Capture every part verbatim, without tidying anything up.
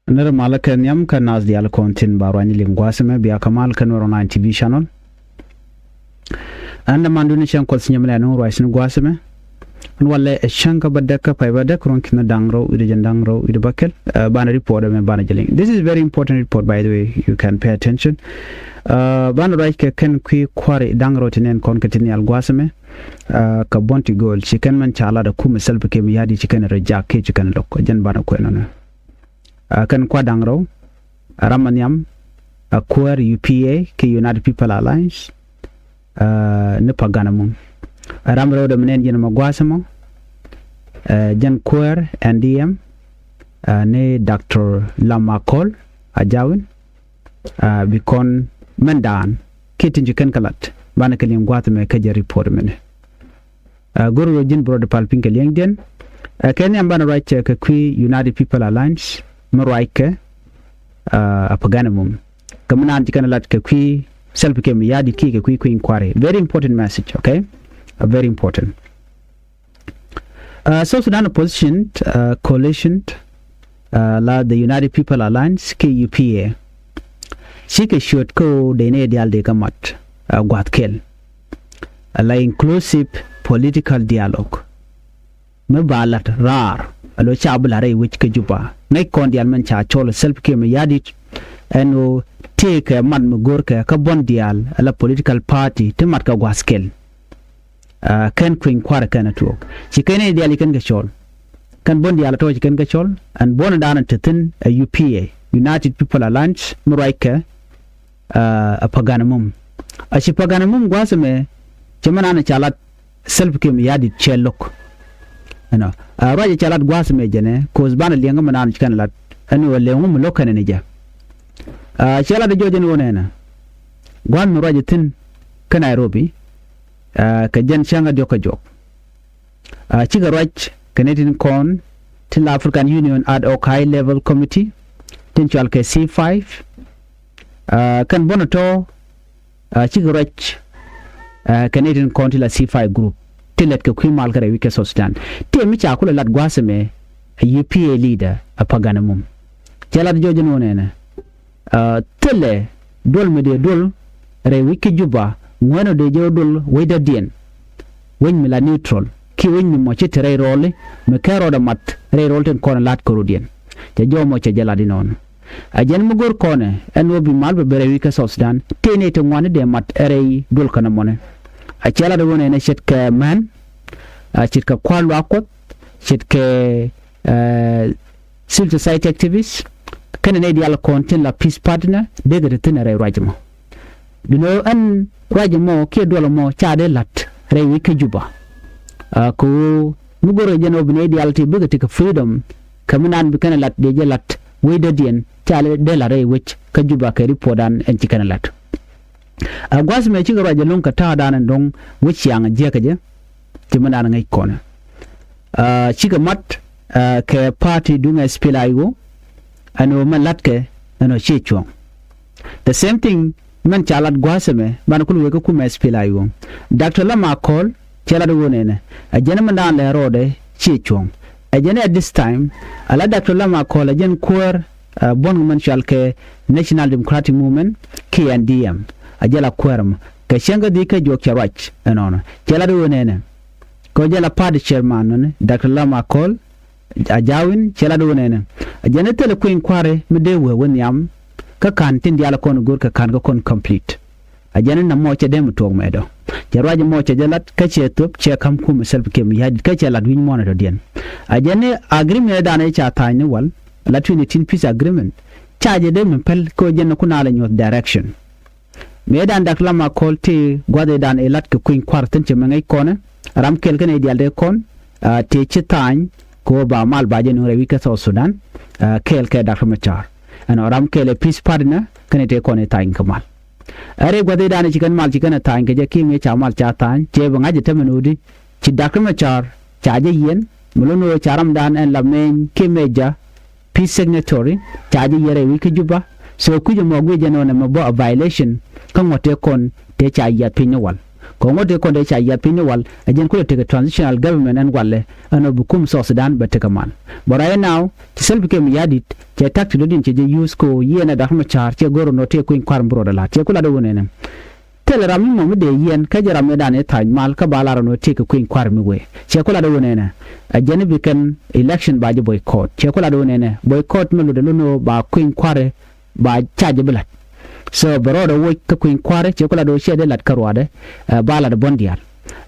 Nɛrɛ malä kɛ nhiam kä naath diaal kɔn tin ba ruany liŋ gua̱a̱th ɛmɛ bia kä mal kä Nuɛr Online T V channel. Ɛn dämandun cäŋ kuɔth nyɛmɛ lɛ nuŋ ruac thi̱n gua̱a̱th ɛmɛ. Ɛn walɛ ɛ cäŋ kä bädäk kä pay bädäk ruɔ̱n ki̱n da̱ŋ rɛw wi̱cdɛ jiɛn da̱ŋ rɛw wi̱cdɛ bäkɛl. Banɛ report ɛmɛ banɛ jɛ liŋ. This is very important report, by the way, you can pay attention. Banɛ ruac kɛ kɛn kui̱ kua̱ri da̱ŋ rɛw ti nɛn kɔn kɛ ti nhial gua̱a̱th ɛmɛ. Kä buɔ̱n ti gööl ci kɛn mɛn ca lat ɛ kumɛ Salva Kiir Mayardit ci kɛn rɛ jak kiɛ ci kɛn lo̱k, jɛn banɛ kuɛn nɔnɔ. Kɛn kua̱r da̱ŋ rɛw, ram ɛ nhiam, ɛ kuäär U P A kiɛ United People Alliance, ni Paganamum. Ram rɛw dɛ mi nɛn jɛn mɛ gua̱a̱th ɛmɔ, jɛn kuäär N D M, ni Doctor Lam Akol Ajawin, bi kɔn mɛn daan kiɛ tin ci kɛn kɛ lat banɛ kɛ liŋ gua̱a̱th ɛmɛ kä jɛ report mɛnɛ. Go̱r rɔ ji̱n bi rɔ di pal piny kɛ liɛŋdiɛn. Kɛ nhiam banɛ ruac kɛ kui̱ United People Alliance mi ruac kɛ a Paganamum. Kɛ mi naan ci kɛn lat kɛ kui̱ Salva Kiir Mayardit kiɛ kɛ kui̱ kui̱ inquiry. Very important message, okay? A very important. South Sudan opposition coalition la the United People Alliance kiɛ U P A. Cikɛ ciöt kä ɣöö dee nɛy diaal dee kä mat gua̱a̱th kɛl. Ala inclusive political dialogue. Mi ba lat raar a lo̱ ca bi la rɛy wec kä Juba. Ŋäc kɔn diaal mɛn ca cɔl Salva Kiir Mayardit ɛn ɣöö tëëkɛ mat mi görkɛ kä buɔ̱n diaal ala political party ti mat kɛ gua̱a̱th kɛl. Kɛn kui̱ny kua̱r kɛn a tuɔɔk ci kɛn i̱ diaal ci kɛn kɛ cɔl. Kɛn buɔ̱n diaal a tɔ̱ ci kɛn kɛ cɔl ɛn buɔ̱n daanɔ te thi̱n ɛ U P A, United People Alliance, mi ruac kɛ a Paganamum. A ci Paganamum gua̱a̱th ɛmɛ cɛ mɛ naan ca lat Salva Kiir Mayardit cɛ lo̱k. Ɛnɔ ruac ca lat gua̱a̱th ɛmɛ jɛnɛ ko̱o̱th banɛ liɛŋ mɛ naan ci kɛn lat ɛn ɣöö liɛŋ mi lo̱k kɛn ni jɛ. Cɛ lat jɔɔc ɛn ɣöö nɛnɛ gua̱a̱th mi ruac thi̱n kä Nairobi. Kɛ jɛn cäŋ a diɔ̱k kɛ juɔk. Cikɛ ruac kɛ ni tin kɔn tin la African Union Ad Hoc High Level Committee tin cual kɛ C five. Kɛn buɔ̱n tɔ̱ cikɛ ruac kɛ ni tin kɔn tin la C five group tin lɛt kɛ kui̱ mal kä rɛy wi̱c kä South Sudan. Tëë mi ca kulɛ lat gua̱a̱th ɛmɛ a U P A leader a Paganamum. Cɛ lat jɔɔc ɛn ɣöö nɛnɛ thilɛ duɔl mi dee duɔl rɛy wec kä Juba ŋuɛ̈nɔ dee jɛ wä duɔl wec dɔ̱diɛn. Wec mi la neutral kiɛ wec mi mɔ ci te rɛy rɔɔli mi kɛ rɔɔdɛ mat rɛy rɔɔl tin kɔn la̱t kɛ rɔɔdiɛn. Cɛ jɔɔmɔ cɛ jɛ lat inɔɔni. A jɛn mi go̱r kɔnɛ ɛn ɣöö bi mal bɛ ben rɛy wec kä South Sudan tëë nɛy ti ŋuani dee mat ɛ rɛy duɔl kɛn ɛmɔni. A cɛ lat iwä nɛnɛ ce̱tkɛ män, a ce̱tkɛ kua̱r luaak Kuɔth, ce̱tkɛ civil society activist kɛnɛ nɛy diaal kɔn tin la peace partner dee kɛ te thi̱n ɛ rɛy ruac ɛmɔ. Duundɛ ɛn ruac ɛmɔ kiɛ duɔl ɛmɔ ca dee la̱t rɛy wec kä Juba. Kɛ ɣöö mi go̱rɛ jɛn ɣöö bi nɛy diaal ti bikɛ tekɛ freedom kɛ mi naan bi kɛn ɛ la̱t dee jɛ la̱t wec dɔ̱diɛn ca dee la̱t rɛy wec kä Juba kɛ ripuɔtdan ɛn ci kɛn ɛ la̱t. A gua̱a̱th mɛ cikɛ ruac ɛlɔ̱ŋ kɛ ta̱a̱dan ɛn dɔ̱ŋ wec ciaŋ jiäkä jɛ. Ti mɛn dan ŋäc kɔnɛ cikɛ mat kɛ party duŋ S P L A I O. Ɛn ɣöö mɛn la̱tkɛ ɛn ɣöö ciɛ cuɔ̱ŋ. The same thing mɛn ca lat gua̱a̱th ɛmɛ banɛ kul wek kä kumɛ S P L A I O. Doctor Lam Akol cɛ lat ɣöö nɛnɛ a jɛn mɛn dan lɛ rɔɔdɛ ciɛ cuɔ̱ŋ. Ɛ jɛn at this time a la Doctor Lam Akol a jɛn kuäär buɔ̱n mɛn cual kɛ National Democratic Movement kiɛ N D M. A jɛ la kuäär mɔ kɛ cäŋ kä dhieec kä juɔk cɛ ruac ɛnɔnɔ. Cɛ lat ɣöö nɛnɛ kɛ jɛ la party chairman nɔni Doctor Lam Akol Ajawin cɛ lat ɣöö nɛnɛ a jɛn thilɛ kui̱ny kua̱ri mi dee wee wä nhiam kä ka̱n tin diaal kɔn go̱r kɛ ka̱n kä kɔn complete. A jɛn in na mɔ cɛ dee mi tuɔɔk mɛɛdɔ. Cɛ ruac mɔ cɛ jɛ lat kä cɛ thop cɛ ka̱m kumɛ Salva Kiir Mayardit kä cɛ lat wi̱ny muɔ̱ɔ̱n ɛ dɔ̱diɛn. A jɛn ni agreement dan ɛ ca tha̱a̱ny ni wal la twenty eighteen peace agreement. Ca jɛ dee mi päl kä jɛn ni kun a lɛ nyuɔ̱th direction. Mëë dan Doctor Lam Akol ti gua̱dhidan ɛ lat kɛ kui̱ny kua̱r thi̱n cɛ mɛ ŋäc kɔnɛ ram kɛl kɛnɛ diaal dee kɔn tëë ci tha̱a̱ny kɛ ɣöö ba mal ba jɛ nuŋ rɛy wi̱c kä South Sudan. Kɛɛl kɛ Doctor Machar ɛn ɔ ram kɛɛl ɛ peace partner kɛnɛ tëë kɔn ɛ tha̱a̱ny kɛ mal. Ɛ rɛy gua̱dhidan ci kɛn mal ci kɛn ɛ tha̱a̱ny kɛ jɛ kiɛ mëë ca mal ca tha̱a̱ny cɛ bi ŋa̱c ɛ tämɛ nuudi ci Doctor Machar ca jɛ yiɛn mi lo̱n ɣöö ca ramdan ɛn la mɛny kiɛ mɛc ja peace signatory ca jɛ yiɛn rɛy wi̱c kä Juba. So kui̱c ɛmɔ guic jɛ nɔnɛ mɛ bä a violation kä ŋuɔ̱t tëë kɔn tëë ca yiath piny ni wal. Kɛ ŋuɔ̱t tëë kɔn dee ca yiath piny ni wal, ɛ jɛn kulɛ tekɛ transitional government ɛn walɛ, ɛn ɔ bi kum South Sudan bɛ tekɛ mal. But right now, ci Salva Kiir Mayardit cɛ tactic dɔ̱diɛn cɛ jɛ use ko yiɛn ɛ Dak Machar cɛ go̱r ɛn ɔ tëë kui̱ny kua̱r mi bi rɔɔdɛ la̱t. Cɛ ku lat ɛ wun ɛnɛ. Thilɛ ram mi mɔ mi dee yiɛn kä jɛ ram mi dan i̱ tha̱a̱c mal kä ba lar ɛn ɣöö tëëkɛ kui̱ny kua̱r mi wee. Cɛ ku lat ɛ wun ɛnɛ. Ɛ jɛn i̱ bi kɛn election ba jɛ boycott. Cɛ ku lat ɛ wun ɛnɛ. Boycott mi lotdɛ lun ɣöö ba kui̱ny kua̱ri ba ca jɛ bi la̱t. So bɛ rɔɔdɛ woc kä kui̱ny kua̱ri, cɛ ku lat ɛ wun ciɛ dee la̱t kä ruaadɛ, ɛ, ba la̱t ɛ buɔ̱n diaal.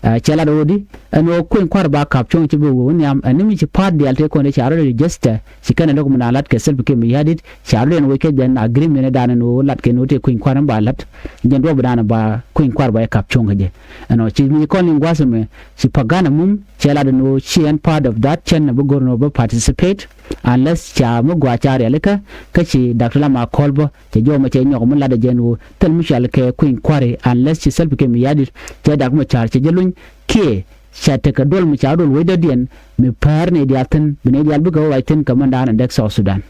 Ɛ, cɛ lat ɛ wun di, ɛn ɣöö kui̱ny kua̱ri ba ka̱p cuɔ̱ŋ ci bi wee wä nhiam, ɛn ni mi ci pa̱a̱t diaal tëë kɔn dee ca rɔɔdɛ register, ci kɛn ɛ lo̱k mi na la̱t kɛ Salva Kiir Mayardit, ca rɔɔdɛ ɛn woc kɛ jɛn agreement ɛ dan ɛn ɣöö la̱t kɛn ɣöö tëë kui̱ny kua̱ri ba la̱t, jɛn duɔ̱ɔ̱p dan ba kui̱ny kua̱ri ba jɛ ka̱p cuɔ̱ŋ kä jɛ. Ɛn ɣöö ci mi ci kɔn liŋ gua̱a̱th ɛmɛ, ci Pagana Mum, cɛ lat ɛn ɣöö ci ɛn part of that cɛn ɛ bi go̱r ɛn ɣöö bä participate, unless ca mi gɔaa ca rialikä, kä ci Doctor Lam Akol bä, cɛ jɔw mɛ cɛ nyɔk mi lat ɛ jɛn ɣöö thil mi cual kɛ kui̱ny kua̱ri, unless ci Salva Kiir Mayardit, cɛ Dak Machar cɛ jɛ luny, kiɛ ca tekɛ duɔl mi ca duɔl wecdädiɛn, mi päär nɛy diaal thi̱n, bi nɛy diaal bikɛ wä ruac thi̱n kɛ mɛn da̱a̱n ɛ däk South Sudan.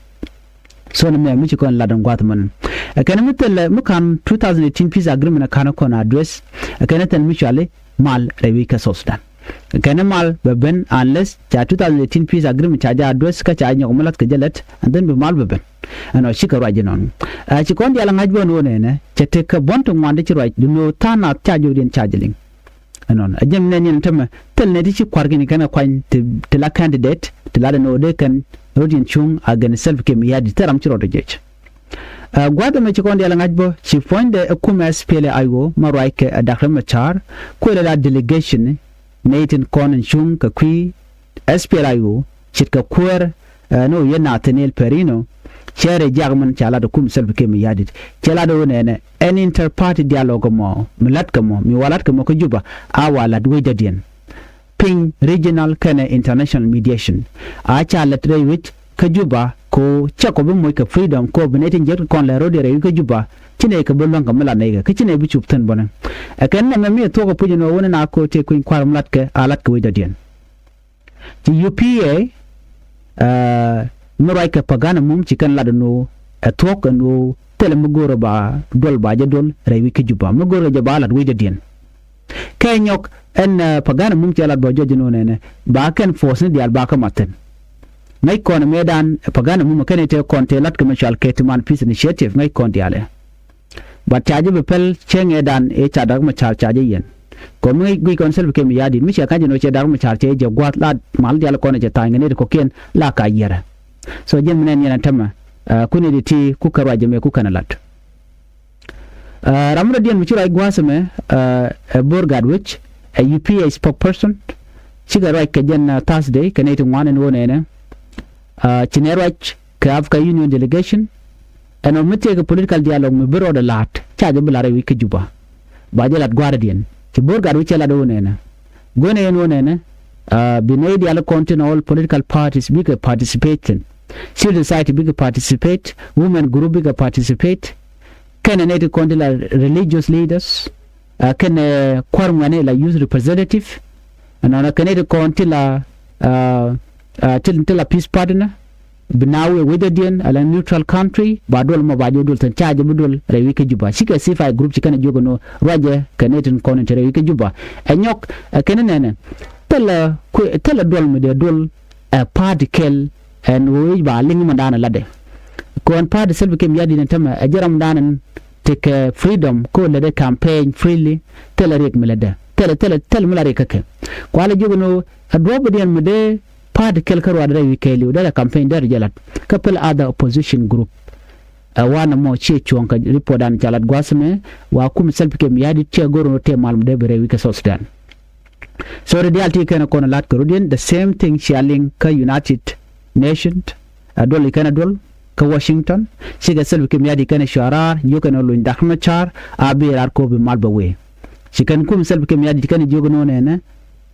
So ni mɛ mi ci kɔn lat ɛn gua̱a̱th mɛn. Ɛ kɛn mi thilɛ, mi ka̱n two thousand eighteen peace agreement ɛ ka̱n kɔn address, ɛ kɛn thil mi cuali mal rɛy wi̱c kä South Sudan. Kɛn mal bɛ ben unless ca two thousand eighteen peace agreement ca jɛ address kä ca nyɔk mi lath kɛ jɛ lät, and then bi mal bɛ ben. Ɛn ɔ cikɛ ruac inɔn. Ɛ ci kɔn diaal ŋa̱c bä ni wä nɛnɛ, cɛ tekɛ buɔ̱n ti ŋuan ti ci ruac, duno tha̱a̱ŋ nath ca jiɔkdiɛn ca jɛ liŋ. Ɛnɔn, ɛ jɛn nɛn yɛn tämɛ, thil nɛ ti ci kua̱rkiɛn kɛn ɛ kuany ti, ti la candidate, ti la dɛn ɣöö dee kɛn rɔ̱diɛn cuŋ against Salva Kiir Mayardit, thil ram ci rɔɔdɛ jec. Ɛ, gua̱a̱th ɛmɛ ci kɔn diaal ɛ ŋa̱c bä, ci puɔ̱nydɛ ɛ kum ɛ S P L A I O, ma ruac kɛ ɛ Doctor Machar, kuëlɛ la delegation, nɛy tin kɔn in cuŋ kɛ kui̱ S P L A I O, ce̱tkɛ kuäär, ɛ, ni ɣöö yɛn Nathaniel Perino, cɛ rɛ jiak min ca lat ɛ kum Salva Kiir Mayardit. Cɛ lat ɛ ɣöö nɛnɛ, ɛn inter-party dialogue mɔ, mi la̱t kɛ mɔ, mi wa la̱t kɛ mɔ kä Juba, a wa la̱t wecdädiɛn. Piny regional kɛnɛ international mediation. A ca lät rɛy wec kä Juba, ko cɛ kɔ bi moc kɛ freedom, ko bi nɛy tin jiäk kɔn lɛ ro̱diɛn rɛy wec kä Juba, ci nɛy kɛ bi luäŋ kɛ mi lat nɛy kɛ, kä ci nɛy bi cup thi̱n bä ni. Ɛ kɛn nɛmɛ mi ɛ thuɔ̱k ɛ puc ɛn ɣöö wä ni na ko tëë kui̱ny kua̱r mi lat kɛ, a lat kɛ wecdädiɛn. Ci U P A, ɛ, mi ruac kɛ Pagana Mum ci kɛn lat ɛn ɣöö ɛ thuɔ̱k ɛn ɣöö thilɛ mi go̱o̱rɛ ba duɔl ba jɛ duɔl rɛy wec kä Juba. Mi go̱o̱rɛ jɛ ba lat wecdädiɛn. Kɛ nyɔk ɛn, ɛ, Pagana Mum cɛ lat bä jɔc ɛn ɣöö nɛnɛ ba kɛn force ni diaal ba kä mat thi̱n. Ŋäc kɔn ɛ mëëdan Pagana Mum ɛ kɛn ɛ tëë kɔn tëë lat kɛ mi cual kɛ Timan Peace Initiative, ŋäc kɔn diaal ɛ. But ca jɛ bi pɛl cäŋ ëëdan ëë ca Dak Machar ca jɛ yiɛn. Kɔ mi guic kɔn Salva Kiir Mayardit mi cɛ ka̱c ɛn ɣöö cɛ Dak Machar cɛ jɛ gua̱a̱th la mal diaal kɔn ɛ cɛ tha̱a̱ny kɛ nɛy ti kɔ̱kiɛn la ka yiɛrɛ. So jɛn mi nɛn yɛn ɛ tämɛ, ɛ, kun ɛ di ti ku kɛ ruac ɛmɛ ku kɛn ɛ la̱t. Ɛ, ram mi rɔ̱diɛn mi ci ruac gua̱a̱th ɛmɛ, ɛ, ɛ Bor Gatwech, ɛ U P A spokesperson, cikɛ ruac kɛ jɛn, ɛ, Thursday kɛ nɛy ti ŋuan ɛn ɣöö nɛnɛ, ɛ, ci nɛ ruac kɛ Africa Union delegation, ɛn ɔ mi tëëkɛ political dialogue mi bi rɔɔdɛ la̱t, ca jɛ bi la̱t rɛy wec kä Juba. Ba jɛ la̱t gua̱a̱rädiɛn. Ci Bor Gatwech cɛ lat ɣöö nɛnɛ. Guenɛ ɛn ɣöö nɛnɛ, ɛ, bi nɛy diaal kɔn tin all political parties bikɛ participate thi̱n. Civil society bikɛ participate, women group bikɛ participate. Kɛnɛ nɛy ti kɔn ti la religious leaders, ɛ, kɛnɛ kua̱r ŋuɛ̈ni la youth representative. Ɛnɔnɔ kɛnɛ ti kɔn ti la, ɛ, ɛ, ti, ti la peace partner, bi na wee wecdädiɛn ala neutral country, ba duɔl mɔ ba jɛ duɔl thi̱n, ca jɛ bi duɔl rɛy wec kä Juba. Cikɛ ceasefire group ci kɛn ɛ jiök ɛn ɣöö ruacɛ kɛ nɛy tin kɔn in te rɛy wec kä Juba. Ɛ nyɔk, ɛ kɛn nɛnɛ. Thilɛ kuɛ, thilɛ duɔl mi dee duɔl ɛ party kɛl ɛn ɣöö ba liŋ mɔ da̱a̱n ɛ latdɛ. Kɔn party Salva Kiir Mayardit ɛn tämɛ ɛ jɛ ram da̱a̱n ɛn tekɛ freedom ko lätdɛ campaign freely, thilɛ riɛk mi lätdɛ. Thilɛ, thilɛ, thilɛ mi la riɛk kä kɛ. Kualɛ jiök ɛn ɣöö ɛ duɔ̱ɔ̱pidiɛn mi dee party kɛl kä ruaadɛ rɛy wi̱i̱ kɛɛliw derɛ campaign derɛ jɛ lat kä pɛl other opposition group. Ɛ wanɛ mɔ ciɛ cuɔ̱ɔ̱ŋ kɛ report dan ca lat gua̱a̱th ɛmɛ, wa kum Salva Kiir Mayardit ciɛ go̱r ɛn ɣöö tëë mal mi dee bi rɛy wi̱i̱ kä South Sudan. So ri diaal ti kɛn kɔn lat kɛ rut yɛn the same thing cia liŋ kä United Nations, a duɔl i̱ kɛn a duɔl kä Washington, cikɛ Salva Kiir Mayardit kɛn a cua̱raar, jiök kɛn a luny Dak Machar, a bi raar kop bi mal bɛ wee. Ci kɛn kum Salva Kiir Mayardit kɛn a jiök ni wä nɛnɛ,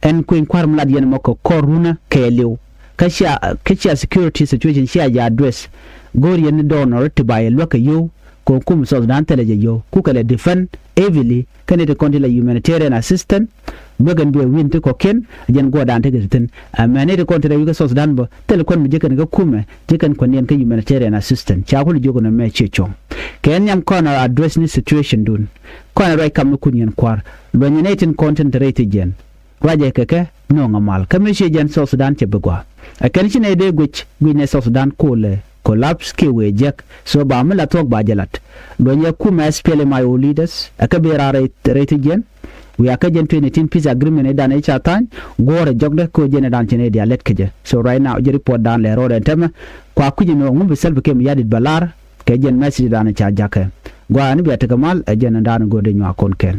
ɛn kui̱ny kua̱r mi lat yɛn mɔ kɛ kɔr runä kɛɛliw. Kä cia, kä cia security situation cia jɛ address. Go̱o̱r yɛn ni donor ti ba yɛ luäk kɛ yio̱w, kɔn kum South Sudan thilɛ jɛ yio̱w kukɛ lɛ defend heavily kɛn i̱ ti kɔn ti lɛ humanitarian assistance. Bikɛn biɛ wi̱n ti kɔ̱kiɛn jɛn guɔ̱dan ti kɛ ti thi̱n. Ɛmɛn i̱ ti kɔn ti lɛ wi̱i̱ kä South Sudan bä thilɛ kɔn mi ji̱ kɛn kä kumɛ ji̱ kɛn kuäniɛn kä humanitarian assistance ca kul jiök nɔ mɛ ciɛ cuɔ̱ŋ. Kɛ nhiam kɔn a address ni situation dun kɔn a ruac kam mi kun yɛn kua̱r luɔ̱nyɛ nɛy tin kɔn tin te rɛy ti jiɛn. Ruacɛ kɛ kɛ nööŋ amal kä mi ciɛ jɛn South Sudan cɛ bi gɔaa. Ɛ kɛn ci nɛy dee guic guic nɛy South Sudan koolɛ collapse kiɛ wëë jiäk. So ba mi la thuɔ̱k ba jɛ lat. Luɔ̱nyɛ kumɛ S P L M I O leaders ɛ kɛ bi raar rɛy ti jiɛn. Wiaa kä jɛn twenty eighteen peace agreement i̱ dan i̱ ca tha̱a̱ny guɔ̱ɔ̱rɛ jɔkdɛ kä jɛn i̱ dan ci nɛy diaal lɛt kä jɛ. So right now jɛ report dan lɛ ro̱o̱dɛ ɛn tɛmɛ kua kui̱c ɛn ɣöö ŋu bi Salva Kiir Mayardit bɛ lar kɛ jɛn message dan i̱ ca jakä. Gɔaa ɛn bia tekɛ mal ɛ jɛn i̱ dan i̱ go̱o̱dɛ nyuak kɔn kɛn.